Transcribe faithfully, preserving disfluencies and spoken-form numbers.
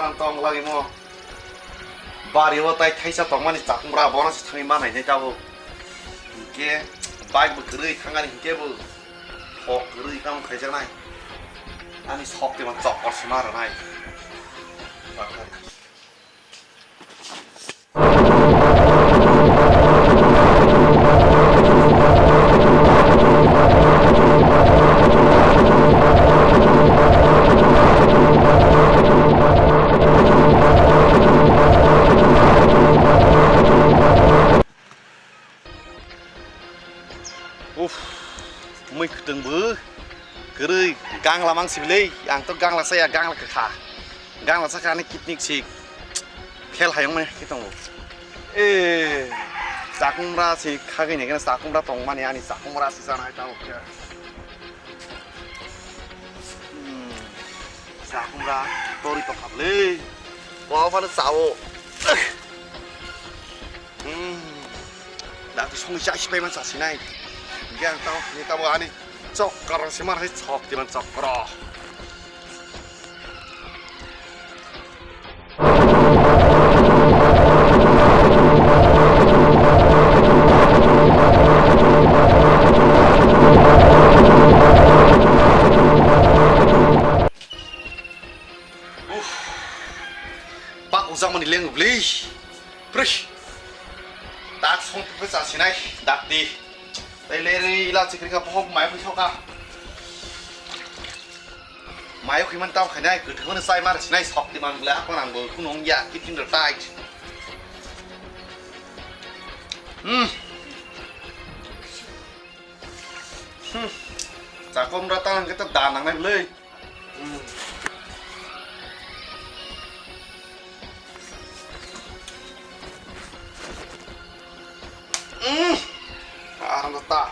Ang tong lagi mo. Bari o tai thaisa tongmani chakmra bono se thangwi manai nai tabuk. Hinkhe bike bo kwrwi thangani hinkhe bo thok kwrwi tamo khaijaknai. Ani sok twi man chokor se ma rwnai. Uff, mui kwtwng bo kwrwi gangla mang sibili, ang to gangla saya, gangla kwkha, gangla sakha ani kidney sik, khel hayung mani khe tongo. E, chakmra se khagwi naikhe chakmra tongmani ani chakmra se chana hai tabuk khe. Hmm, chakmra tori tongkha bwle. Bo phano chao. Hmm. Dakti songwi chai sipai man chasinai. Hinkhe ang tamo, hinkhe tamo ani chok karang se man hai chok timan chok koro. Uff. Pak ujak mani leng bli. Prish. Tak song pukhe chasinai. Dakti. Tei leri ila chikri ka pohok mai pui soka. Mayo khiman tamo khainai, kwthwngmani chai mar sinai, sokti man bwlai, hakon ang bo khunu wngya, kitchen rok tai. Hmm. Hmm. Chakom rata hwnkhe ta da nangnai bwlai. Hmm. Hmm. Arang ta.